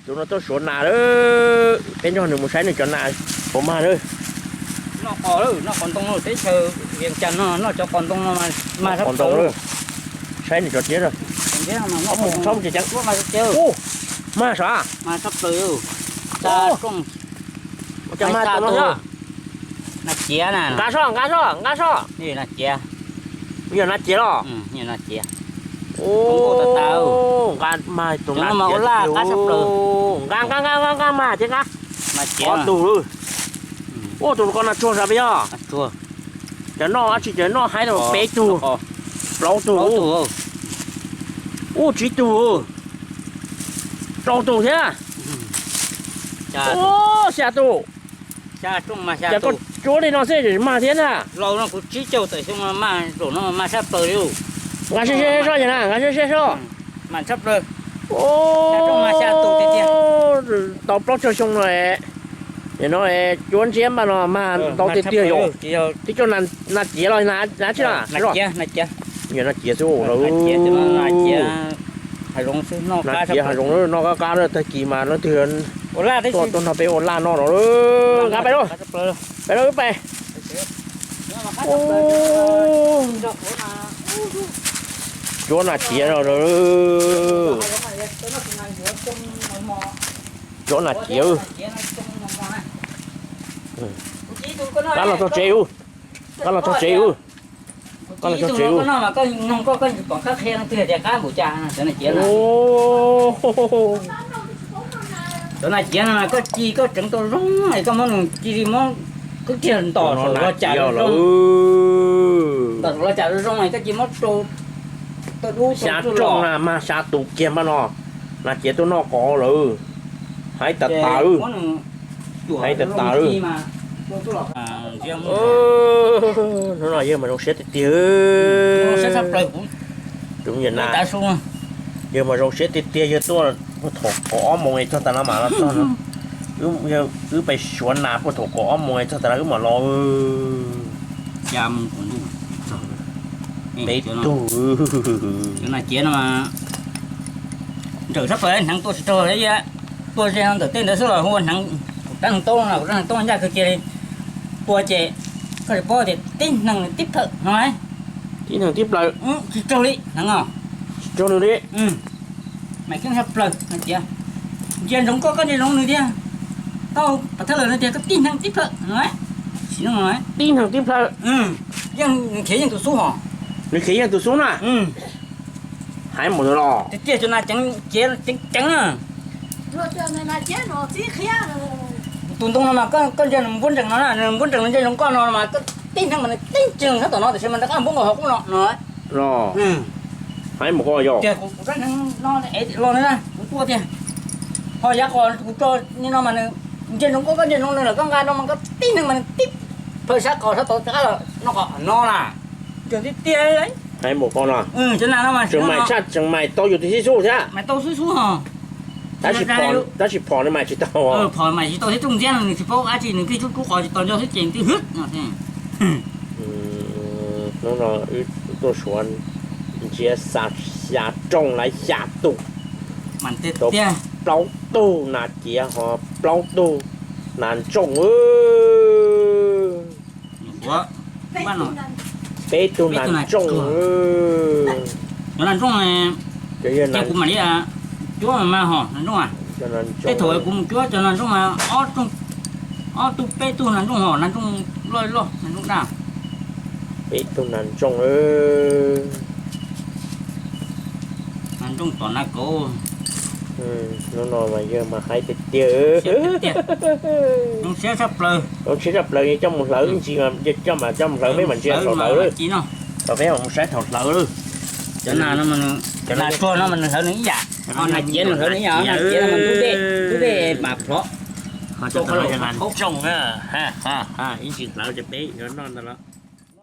Tus no tuaj suav nas lawm, peb nrog nws mus saib nws cov nas puas mag lawm. Noj qos lawm, noj qos ntoo lawm, teb chaws Vias Cas no noj cov qos ntoo no mag sab plaws lawm. Saib nws cov tiab, mus txhob mus ces ceev. Mag sav, mag sab plaws. Cas mag tus no yog nas ciav na, nqa soj, nqa soj, nqa soj. Yog nas ciav los? Nqa mag tus nas ciav, nqa nqa nqa nqa nqa mag thiab nqa. Ob tug lawm. Ua tus ko nas tsuag sav peb yog. Cov noj dab tsi, cov noj haib tau peb tug, plaub tug, ua tsib tug, rau tus thiab, xya tus. Ces koj cuab li no xwb mag thiab na. Nqa seb seb soj na, nqa seb seb soj. Tau plaub tsawg xyoo no, nim no cuab ntsiab npaj no mag ntau tiag tiag yom. Tib co nas ciav los nas tsi na? Yog nas ciav xwb lawm. Nas ciav hav zoov noj qab qab, tag kis mas leej twg tuaj nrog peb ua laj noj no. Nqa pais lauj, pais lauj wb pais. Cuab nas ciav no. Cuab nas ciav. Qab los txog tsev, qab los txog tsev, qab los txog tsev. Cov nas ciav no koj ci koj tseev tau zoo, koj muab nws ci li muab kwj kiag ntom saum los cas zoo, ntom saum los cas zoo, koj ci muab rau tau dub xya rooj na, mag xya tus kiag npaj no. Nas ciav tuaj noj qos lawm. Haib tas tas, haib tas tas. Hnub no yawg mas zoo siab tiag tiag. Tus me nyuam na, yawg mas zoo siab tiag tiag, yawg tuaj puag thaum kaum ob moos es txog tas no mas los txog no. Wb pais suav nas puag thaum kaum ob moos es txog tas no wb mam los. Peb tug. Nas ciav no nrawm sab plaws, hneev tuaj tsis raug li. Tuaj ze ntawm tej ntawd xwb los hu ua hneev. Kuv rab hneev taub no, kuv rab hneev taub ncaj kawg kiag li. Tua ces koj tsis paub tias tib hneev tib plhaw no. Tib hneev tib plhaw. Tsis raug li hneev os. Tsis raug li. Mas keeb sab plaws no tias ntsia ntsoov koj, koj ntsia ntsoov nws tiag. Tau pas thawj lawm no tias koj tib hneev tib plhaw no. Tib hneev tib plhaw. Yeej nws khiav yeej tus xub hos. Nws khiav yeej tus xub na. Hais mus no los tiag tiag, cov nas ceev ceev ceev na. Tus ntoo no mas koj ntsia nws npuab nrees no na, nws npuab nrees nws ntsia zoo koj no mas koj tib hneev mas nws tib ntsees sab tom no, tiam sis mas nws qab npuab nkaus hauv qub no no. Hais mus koj yog tias kuv rab hneev no es los na, kuv tua tiag. Ho yav qos kuv tso ni no mas nws ntsia ntsoov koj, koj ntsia ntsoov nws lawm, koj nqa no mas koj tib hneev mas nws tib plhaw sab qos sab tod rov qab los no qos no las. Tiag tiag. Hais mus koj no, cov nas no mas tseem mais tshaj, tseem mais tau yus tus xib xub thiab. Mais tau xib xub hos. Tab sis phom nws mais tsis tau. Phom mais tsis tau thiab, rooj ntxiab no nws tsis paub dab tsi, nws pheej rub rub qos tsis tau nco xwb ces nws twb hwb no. Hnub no wb tuaj suav ntsiab xya rooj lawm, xya tus. Plaub tug nas ciav ho plaub tug nas ntsooj. Peb tug nas ntsooj. Cov nas ntsooj, ces kuv mam li cuab mas hos nas ntsooj. Tej thaum kuv mus cuab cov nas ntsooj mas ob tug peb tug nas ntsooj hos, nas ntsooj loj loj, nas ntsooj daj. Peb tug nas ntsooj. Nas ntsooj tom nas kauv. Hnub no mas yawg mas haib tiag tiag. Zoo siab tshaj plaws, zoo siab tshaj plaws, coj mus hlawv ib ntsis, coj mas coj mus hlawv, peb mam ntsia thaum hlawv. Thaum peb mam mus saib thaum hlawv. Cov nas no, cov nas tsuag no mas nws hlawv nws ib yam, ho nas ciav nws hlawv nws ib yam, nas ciav no mas ntub dej, ntub dej mas plhov. Ho cov nas ntsooj na, ib ntsis hlawv ces peb yuav noj ntawd los.